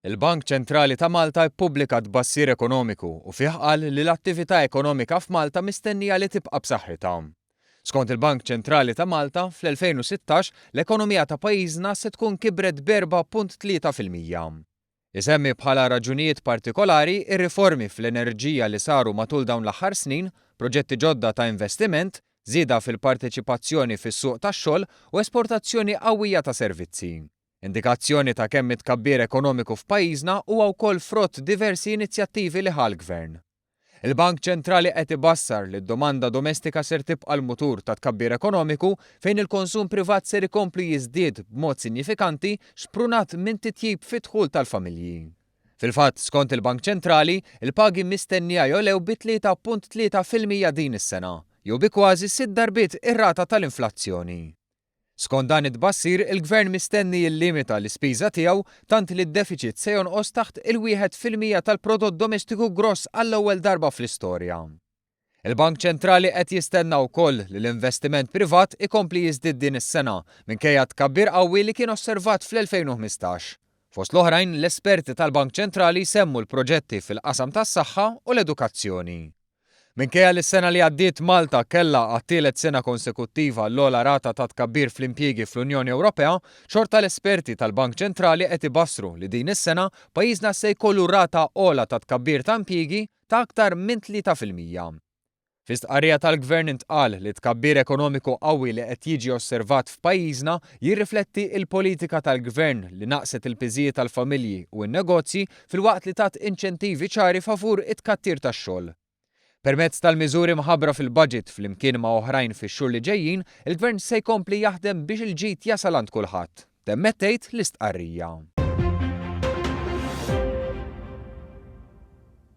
Il-Bank Ċentrali ta' Malta ppubblika tbassir ekonomiku u fih qal li l-attività ekonomika f'Malta mistennija li tibqa' b'saħħitha. Skont il-Bank Ċentrali ta' Malta, fl-2016 l-ekonomija ta' pajjiżna se tkun kibret b'4.3%. Isemmi bħala raġunijiet partikolari r-riformi fl-enerġija li saru matul dawn l-aħħar snin, proġetti ġodda ta' investiment, żieda fil-parteċipazzjoni fis-suq tax-xogħol u esportazzjoni qawwija ta' servizzi. Indikazzjoni ta' kemm it-tkabbir ekonomiku f'pajjiżna huwa wkoll frott diversi inizjattivi li ħa l-Gvern. Il-Bank Ċentrali qed ibassar li d-domanda domestika ser tibqa' l-mutur tat-tkabbir ekonomiku fejn il-konsum privat ser ikompli jiżdied b'mod sinjifikanti xprunat minn titjib fid-dħul tal-familji. Fil-fatt, skont il-Bank Ċentrali, il-pagi mistennija jogħlew bi 3.3% din is-sena, jew bi kważi sitt darbiet ir-rata tal-inflazzjoni. Skont dan it-tbassir, il-Gvern mistenni jillimita l-ispiża tiegħu tant li d-defiċit se jonqos taħt il-1% tal-prodott domestiku gross għall-ewwel darba fl-istorja. Il-Bank Ċentrali qed jistenna wkoll li l-investiment privat ikompli jiżdied din is-sena minkejja t-tkabbir qawwi li kien osservat fl-2015. Fost l-oħrajn, l-esperti tal-Bank Ċentrali jsemmu l-proġetti fil-qasam tas-saħħa u l-edukazzjoni. Minkejja li s-sena li għaddiet Malta kellha għat-tielet sena konsekuttiva l-ogħla rata ta' tkabbir fl-impjiegi fl-Unjoni Ewropea, xorta l-esperti tal-Bank Ċentrali qed ibassru li din is-sena pajjiżna se jkollu rata ogħla ta' tkabbir ta' impjiegi ta' aktar minn 3%. Fi stqarrija tal-Gvern intqal li t-tkabbir ekonomiku qawwi li qed jiġi osservat f'pajjiżna jirrifletti l-politika tal-Gvern li naqqset il-piżijiet għall-familji u n-negozji filwaqt li tat inċentivi ċari favur it-tkattir tax-xogħol. Permezz tal-miżuri mħabbra fil-Budget flimkien ma' oħrajn fix-xhur li ġejjin, il-Gvern se jkompli jaħdem biex il-ġid jasal għand kulħadd, temmet tgħid l-istqarrija.